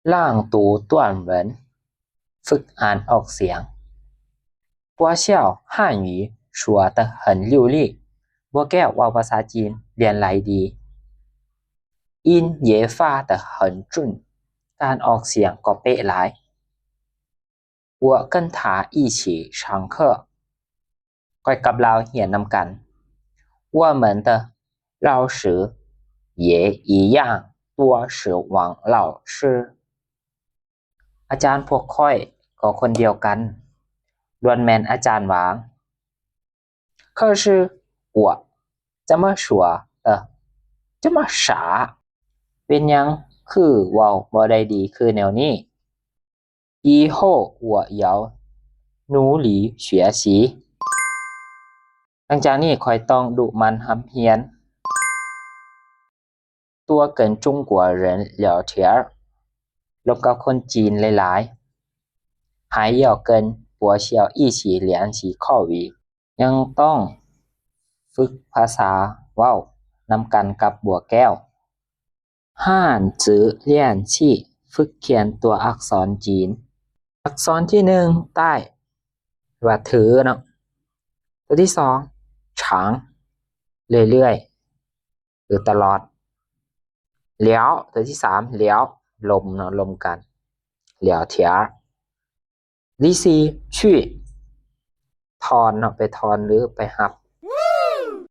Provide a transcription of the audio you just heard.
朗读短文 ຝຶກອ່ານອອກສຽງ. 博笑汉语说得很流利 ບົວແກ້ວເວົ້າພາສາຈີນລຽນໄຫຼດີ. 音也发得很准 ການອອກສຽງກໍເປະຫຼາຍ. 我跟他一起上课 ຂ້ອຍກັບລາວຮຽນນຳກັນ. 我们的老师也一样多是王老师 ອາຈານພວກຂ້ອຍກໍຄົນດຽວກັນ ລ້ວນແມ່ນອາຈານຫວາງ. 可是我怎么说的这么傻 ເປັນຫຍັງຄືເວົ້າບໍ່ໄດ້ດີຄືແນວນີ້? 以后我要努力学习 ຫຼັງຈາກນີ້ຂ້ອຍຕ້ອງດຸໝັ່ນຮ່ຳຮຽນ. 多跟中国人聊天儿 ລົມກັບຄົນຈີນຫຼາຍໆ. 还要跟博笑一起练习口语 ຍັງຕ້ອງຝຶກພາສາເວົ້ານຳກັນກັບບົວແກ້ວ. 汉字练习 ຝຶກຂຽນຕົວອັກສອນຈີນ. ອັກສອນທີໜຶ່ງ ใต้ ວ່າຖືເນາະ. ຕົວທີສອງ 长 ເລື້ອຍໆ ຫຼືຕະຫຼອດ. 聊 ຕົວທີສາມ 聊 ລົມເນາະ ລົມກັນ 聊天儿. ທີສີ່ 去 ທອນເນາະ ໄປທອນ ຫຼືໄປຮັບ